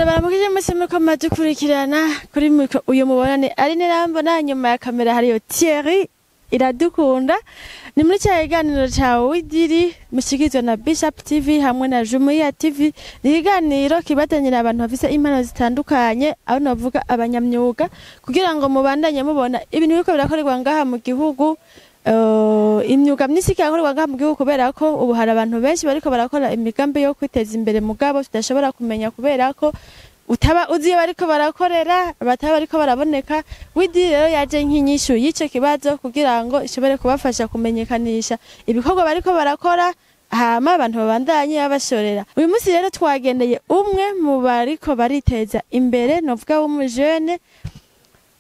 Ndabaramukije mwese muriko muradukurikirana kuri micro. Uyu mubona ni Aline Irambona, nyuma ya kamera hariyo Thierry Iradukunda. Ni muri cya kiganiro ca Widiri mushikirizwa na Bishop TV hamwe na Jumuiya TV. Ni ikiganiro kibatanyira abantu bafise impano zitandukanye, aho navuga abanyamyuga, kugira ngo mubandanye mubona ibintu biriko birakorerwa ngaha mu gihugu. Imyuga myinshi irakorerwa ngaha mu gihugu, kubera ko ubu hari abantu benshi bariko barakora imigambi yo kwiteza imbere, mugabo tudashobora kumenya kubera ko utaba uzi iyo bariko barakorera, bataba bariko baraboneka. Widiri rero yaje nk'inyishu y'ico kibazo kugira ngo ishobore kubafasha kumenyekanisha ibikorwa bariko barakora, hama abantu babandanye babashorera. Uyu munsi rero twagendeye umwe mu bariko bariteza imbere, novuga w'umujene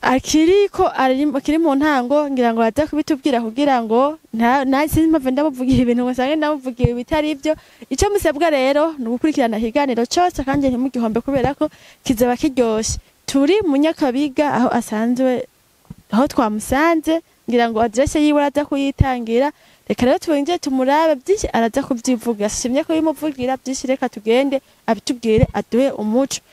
akiriko akiri mu ntango. Ngira ngo baza kubitubwira kugira ngo nta sinzi impamvu ndamuvugira ibintu ngo nsange ndamuvugira ibitari ibyo. Ico musabwa rero ni ugukurikirana ikiganiro cose kandi ntimugihombe, kubera ko kizaba kiryoshe. Turi mu Nyakabiga aho asanzwe, aho twamusanze. Ngira ngo adresse yiwe araza kuyitangira. Reka rero twinjire tumurabe, byinshi araza kubyivuga, shimye ko bimuvugira byinshi. Reka tugende abitubwire, aduhe umuco.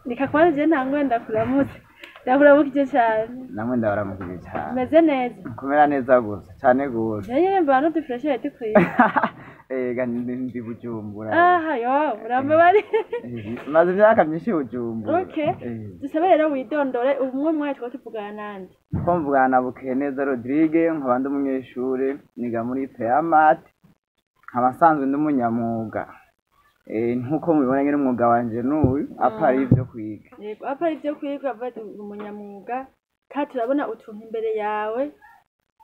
Reka kwanza je ntangwe ndakuramutse, ndakuramukije cyane. Namwe ndabaramukije cyane. Meze neza? Kumera neza gusa cyane gose. Nyene mbona n'udufreshe dukwiye. Ega ndi Bujumbura. Aha yo urambabari. Maze imyaka myinshi Bujumbura. Okay. Dusabe rero widondore umwe umwe, twaba tuvugana nande? Ko mvugana na Bukeneza Rodrigue, nkaba ndi umunyeshure niga muri Peamat, nkaba nsanzwe ndi umunyamwuga. Nkuko mubibona nyene, umwuga wanje n'uyu à part ivyo kwiga. Yego, à part ibyo kwiga, bati umunyamwuga, kandi turabona utuntu imbere yawe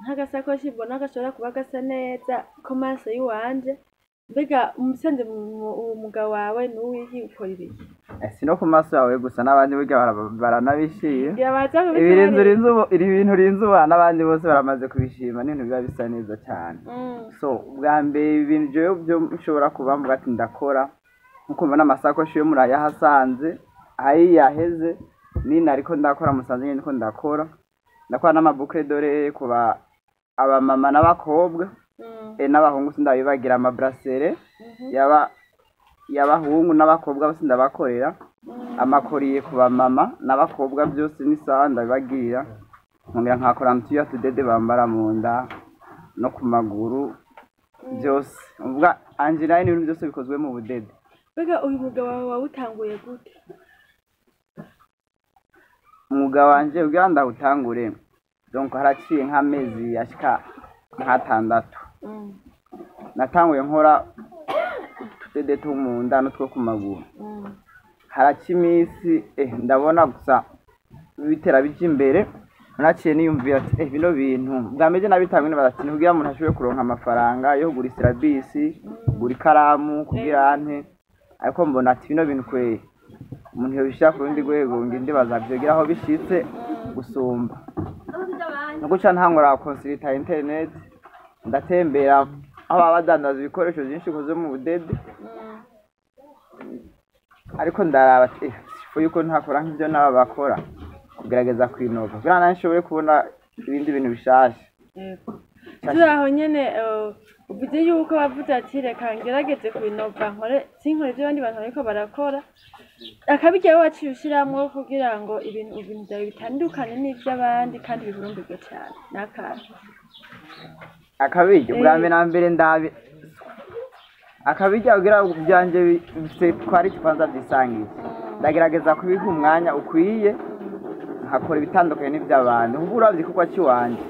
nk'agasakoshi mbona gashobora kuba gasa neza ko maso y'iwanje. Mbega umusanze uwo mwuga wawe ni uwiki? Ukora ibiki? Si no ku maso yawe gusa, n'abandi burya baranabishima. Ngira baza Ibirinzi urinze ubu, iri bintu urinze ubu, n'abandi bose baramaze kubishima, n'ibintu biba bisa neza cyane. So ubwa mbere ibintu jewe byo nshobora kuba mvuga ati ndakora, nkuko mbona amasakoshi yo murayahasanze ayi yaheze nina, ariko ndakora musanze nyene, ndiko ndakora n'ama boucles d'oreilles ku ba abamama n'abakobwa n'abahungu, sindabibagira ama bracelets yaba y'abahungu n'abakobwa bose ndabakorera, ama colliers ku bamama n'abakobwa, byose ni sawa ndabibagirira. Nkongera nkakora mtuya tudede bambara mu nda no ku maguru, byose uvuga Angela, ni ibintu byose bikozwe mu budede. Mbega uyu mwuga wawe wawutanguye gute? Umwuga wanje kugira ndawutangure, donc haraciye nk'amezi ashika nk'atandatu. Natanguye nkora utudede two mu nda n'utwo ku maguru. Haraca iminsi, ndabona gusa bitera bija imbere. Naciye niyumvira ati bino bintu bwa mbere nabitanguye nibaza ati ni kugira umuntu ashobore kuronka amafaranga yo kugura isirabisi, kugura ikaramu, kugira ante, ariko mbona ati bino bintu kweri umuntu yobishira ku rundi rwego, ngi ndibaza vyogira aho bishitse gusumba. No guca ntangura consulta internet, ndatembera aho baba badandaza ibikoresho vyinshi bikozwe mu budede, ariko ndaraba ati faut yuko ntakora nk'ivyo nabo bakora, kugerageza kwinova kugira nanje nshobore kubona ibindi bintu bishasha. Yego. Turi aho nyene, uvuze yuko wavuze ati reka ngerageze kubinova, nkore sinkore ibyo abandi bantu bariko barakora. Akabirya wowe waciye ushiramwo kugira ngo ibintu vyawe bitandukane n'ivy'abandi kandi bihurumbirwe cane n'akantu? Akabirya ubwa mbere na mbere ndabi akabirya kugira ngo ivyanje bifise quality kwanza vyisangiye, ndagerageza kubiha umwanya ukwiye, nkakora ibitandukanye n'ivy'abandi. Kuko uravye igikorwa ciwanje,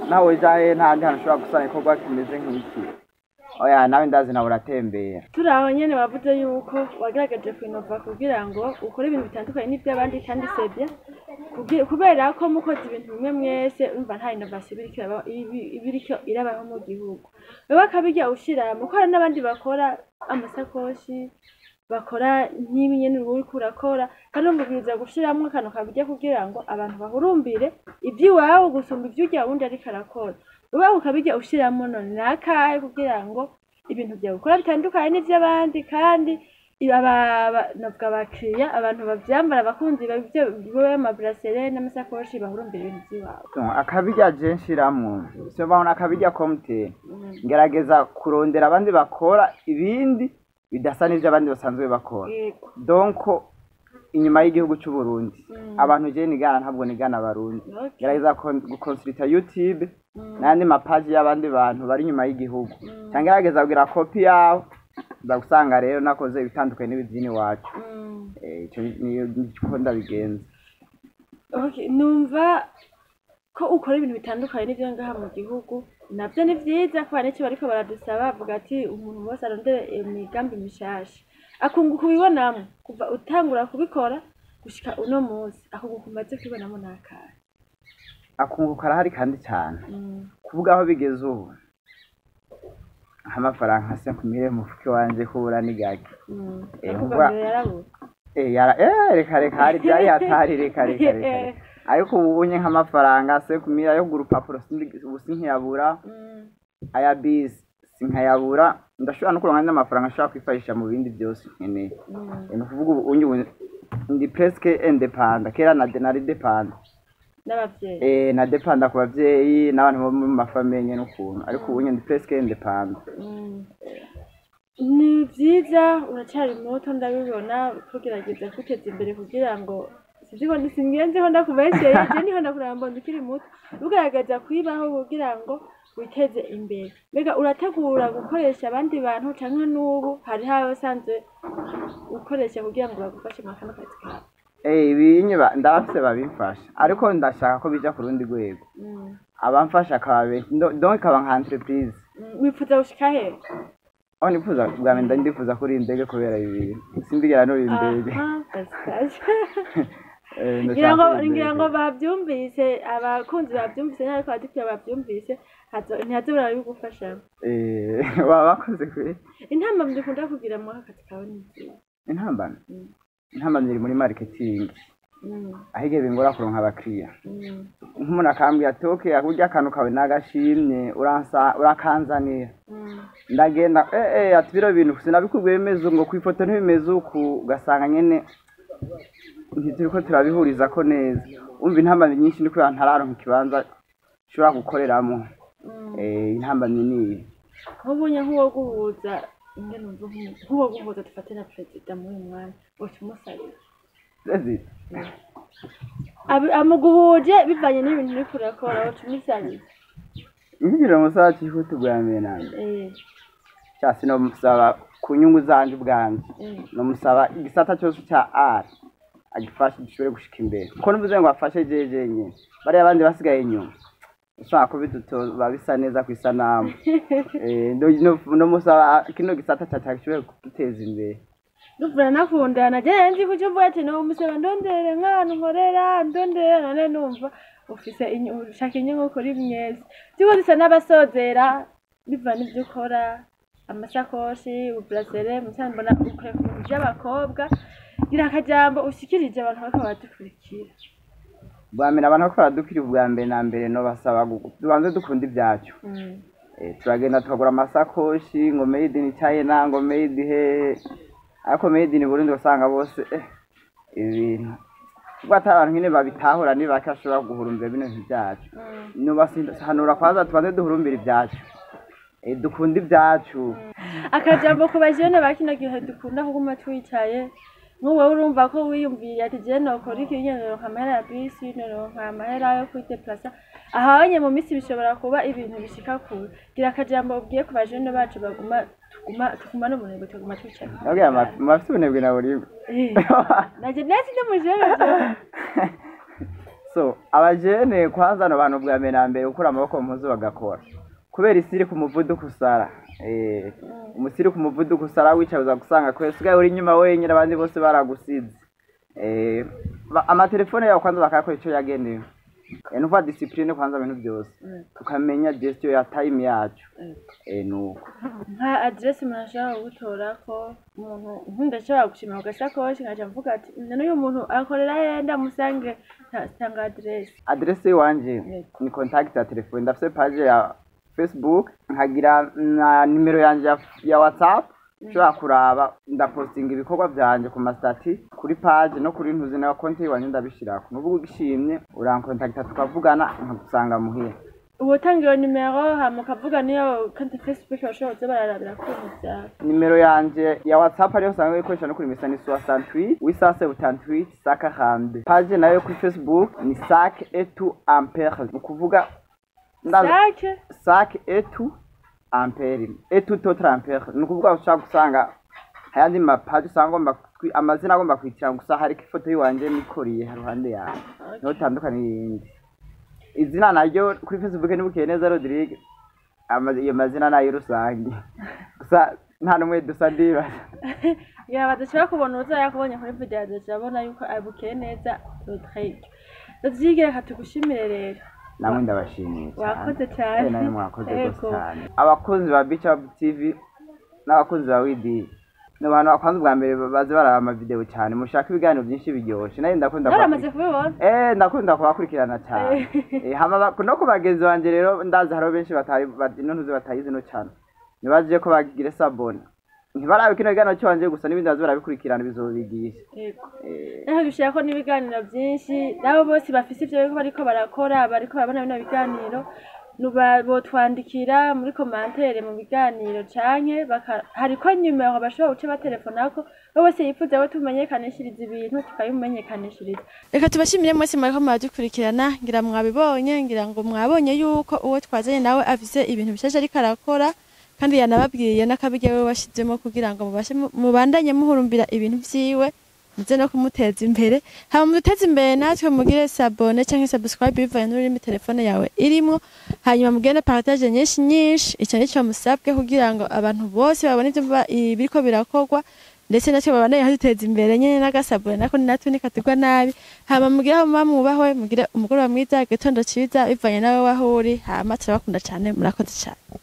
nawe ujahe nta handi hantu ushobora gusanga igikorwa kimeze nk'iki. Oya, nawe ndazi nawe uratembera. Turi aho nyene, wavuze yuko wagerageje kwinova kugira ngo ukore ibintu bitandukanye n'ivy'abandi, kandi c'est bien, kubera ko mukoze ibintu bimwe mwese, urumva nta innovation ibiriko irabaho mu gihugu. Wewe akabirya ushira mukora n'abandi bakora amasakoshi, bakora nk'ibi nyene uriko urakora, kandi urumva ubwirizwa gushiramwo akantu kabirya kugira ngo abantu bahurumbire ivy'iwawe gusumba ivy'urya wundi ariko arakora. Wewe ukabirya ushiramwo none nakahe kugira ngo ibintu vyawe ukora bitandukanye n'ivy'abandi, kandi novuga abakiriya, abantu bavyambara, abakunzi b'ivyo ama bracelets n'amasakoshi bahurumbira ibintu vy'iwawe? Akabirya je nshiramwo, siyo akabirya komte, ngerageza kurondera abandi bakora ibindi bidasa n'ivyo abandi basanzwe bakora. Donc inyuma y'igihugu c'u Burundi. Abantu je nigana, ntabwo nigana Abarundi. Gerageza gukonsulta YouTube n'ayandi mapaji y'abandi bantu bari inyuma y'igihugu, cyangwa gerageza kugira kopi yaho, uza gusanga rero nakoze ibitandukanye n'ibibyini iwacu. Ico niyo niko ndabigenza. Okay, numva ko ukora ibintu bitandukanye n'ivyo ngaha mu gihugu, navyo ni vyiza kubera n'icyo bariko baradusaba, bavuga ati umuntu wese arondere imigambi mishasha. Akunguka ubibonamwo kuva utangura kubikora gushika uno munsi, akunguka umaze kubibonamo n'akahe? Akunguka arahari kandi cyane. Kuvuga aho bigeze ubu, nk'amafaranga se nkumire mu mufuke wanje kubura ni gake. Akuva mbere yarabura. Reka reka, hari byari hatari, reka reka reka reka. Ariko ubu unye nk'amafaranga se kumira yo kugura urupapuro ubu sinkiyabura, aya bisi sinkayabura, ndashobora no kuronka n'amafaranga ashobora kwifashisha mu bindi byose nkeneye. Ni ukuvuga ubu unye ubu ndi presque indépendant. Kera na nari dépendant. N'abavyeyi. Na dépenda ku bavyeyi n'abantu bo mu mafamiye nyene ukuntu, ariko ubu unye ndi presque indépendant. Ni vyiza, uracyari muto, ndabibona kugerageza kwiteza imbere kugira ngo sivyo ko singenzeho ndakubeshyeye, je niho ndakuraba mbona ukiri muto ugerageza kwibaho kugira ngo witeze imbere. Mbega urategura gukoresha abandi bantu, canke n'ubu hariho abasanzwe ukoresha kugira ngo bagufashe mu kano kazi kawe? Ibinye ndabafise babimfasha, ariko ndashaka ko bija ku rundi rwego, abamfasha akaba benshi, donc ikaba nka entreprise. Wifuza gushika he? Aho nifuza bwa mbere, ndifuza kuri indege, kubera ibi bintu sindigera nuri indege. Aha, félicitations. Ndashaka Ngira ngo kuri ngira ngo indege. bavyumvise, abakunzi bavyumvise n'ariko abadukira bavyumvise, ntihazobura babigufashamo. Baba bakoze kuri. Intambamyi ukunda kugira muri aka kazi kawe ni izihe? Intambamyi? Intambamyi iri muri marketing, aho igihe bingora kuronka abakiriya. Nk'umuntu akambwira ati: "Okay, kurya akantu kawe nagashimye, uransa urakanzanira." Ndagenda, ati: "Bino bintu sinabikubwiye bimeze ngo ku ifoto ntibimeze uku." Ugasanga nyene ntituriko turabihuriza ko neza. Umva, intambamyi nyinshi ni kubera ntararonka ikibanza nshobora gukoreramo. Intambamyi niyi. Nk'ubunye nk'uwo guhuza ingene umva nk'uwo guhuza, dufate na perezida muri uyu mwanya, woca umusabira? Perezida? Amuguhuje bivanye n'ibintu uriko urakora, woca umusabira? Nkigira umusaba cyihuta ubwa mbere na mbere, sha sinomusaba ku nyungu zanje ubwanje, nomusaba igisata cyose cya art agifashe gishobore gushika imbere, kuko nuvuze ngo afashe jeje nyene, bariya abandi basigaye inyuma ushaka ko bidutoba bisa neza ku isanamu. Nomusaba kino gisata cyacu gishobore kuduteza imbere. Ndumva nakundana jewe nzi kuco uvuga ati nomusaba ndondere nk'ahantu nkorera, ndondere. None numva ufise ushaka inyungu kuri mwese, vyuko dusa n'abasozera, biva n'ivyo ukora, amasakoshi, uburasere musa, mbona ukora ku bintu vy'abakobwa. Gira akajambo ushikirije abantu bariko baradukurikira. Bwa mbere, abantu bariko baradukira, ubwa mbere na mbere nobasaba tubanze dukunda ibyacu. Turagenda tukagura amasakoshi ngo made in China, ngo made he, ariko made in Burundi usanga bose ibintu ubwo atari abantu nyene babitahura, ni bake bashobora guhurumbira bino bintu byacu. Nubahanura kwanza tubanze duhurumbira ibyacu, dukunda ibyacu. Akajambo ku bajene ba kino gihe dukunda kuguma twicaye, nk'ubu urumva ko wiyumviriye ati jewe nokora iki nyene, noronka amahera ya bisi, noronka amahera yo kwideplasa ahanye mu minsi, bishobora kuba ibintu bishika kure. Gira akajambo ubwiye ku bajene bacu baguma tuguma tugumana ubunebwe, tuguma twicaye. Nabwira mafite ubunebwe na buri. Naje nasi ndi mujene jewe. So abajene kwanza, ano bantu bwa mbere na mbere gukura amaboko mu mpuzu bagakora, kubera isi iri ku muvuduko usara, umusi iri ku muvuduko usara, wicaye uza gusanga kubera usigaye uri inyuma wenyine, abandi bose baragusize. Amatelefone yawe kwanza bakayakora ico yagenewe. Nukuvuga discipline kwanza, ibintu byose tukamenya gestion ya time yacu. Nuko. Nka adresse umuntu ashobora gutorako, umuntu nk'undashobora gushima ku gasakoshi nkaca mvuga ati none uyu muntu akorera he, ndamusange, tanga adresse. Adresse iwanje Yego. ni contact ya telefone. Ndafise page ya Facebook, nkagira na nimero yanje ya WhatsApp ushobora kuraba. Ndapostinga ibikorwa vyanje ku ma statuts, kuri page no kuri ntuzi na konti iwanje ndabishirako. Nuvuga ugishimye urankontakta tukavugana, nkagusanga muhira. Uwotanga iyo nimero hama ukavuga niyo kandi Facebook bashobora kuza bararabira ku bintu vyawe. Nimero yanje ya WhatsApp ariyo usanzwe ikoresha no kuri misa ni 68 878 142. Page nayo kuri Facebook ni Sac et tout ampere, ni ukuvuga Sake. Sac et tout ampere et tout autre ampere, ni ukuvuga ushobora gusanga ayandi mapaji usanga agomba amazina agomba kwitira, gusa hariko ifoto yiwanje nikoriye haruhande yawe, niho utandukanye n'iyindi. Izina naryo kuri Facebook ni Bukeye Neza Rodrigue. Iyo mazina nayo rusange, gusa nta n'umwe dusa ndibaza. Ya, badashobora kubona, uza yakubonye kuri video adashobora yuko abukeye neza Rodrigue. Rodrigue, reka tugushimire rero. Namwe ndabashimiye cyane. Wakoze cyane. Eh, namwe mwakoze rwose Yego. cyane. Abakunzi ba Bishop TV n'abakunzi ba Widi ni abantu bakwanze ubwa mbere baze baraba amavideo cyane, mushaka ibiganiro byinshi biryoshe. Nawe ndakunda Naramaze kubibona. Eh, ndakunda kubakurikirana cyane. Eh, hama no ku bagenzi banje rero, ndazi hariho benshi batari ino ntuzi batayizi no cyane, nibaje ko bagire s'abonner, ntibarabe kino kiganiro cyo gusa, n'ibindi baze barabikurikirana, bizobigisha. Yego. Eh, Naho dushirako n'ibiganiro byinshi, nabo bose bafise ivyo bariko barakora, bariko barabona bino biganiro, botwandikira muri commentaire mu biganiro canke hariko nimero bashobora guca batelefonako, bo bose yifuza ko tumenyekanishiriza ibintu tukabimumenyekanishiriza. Reka tubashimire mwese mwariko muradukurikirana. Ngira mwabibonye, ngira ngo mwabonye yuko uwo twazanye nawe afise ibintu bishasha ariko arakora, kandi yanababwiye n'akabirya we washizemo kugira ngo mubashe mubandanye muhurumbira ibintu vyiwe, muze no kumuteza imbere. Hama muduteze imbere natwe, mugire s'abonner canke subscribe bivanye n'ururimi telefone yawe irimwo, hanyuma mugende partage nyinshi nyinshi. Ico nico musabwe kugira ngo abantu bose babone ivyo ibiriko birakorwa, ndetse natwe babandanye haduteza imbere nyene. N'agasabone nako natwe ntikatugwa nabi. Hama mugire aho muba mwubahwe, mugire umugoroba mwiza, igitondo ciza, bivanye nawe waho uri. Hama turabakunda cane, murakoze cane.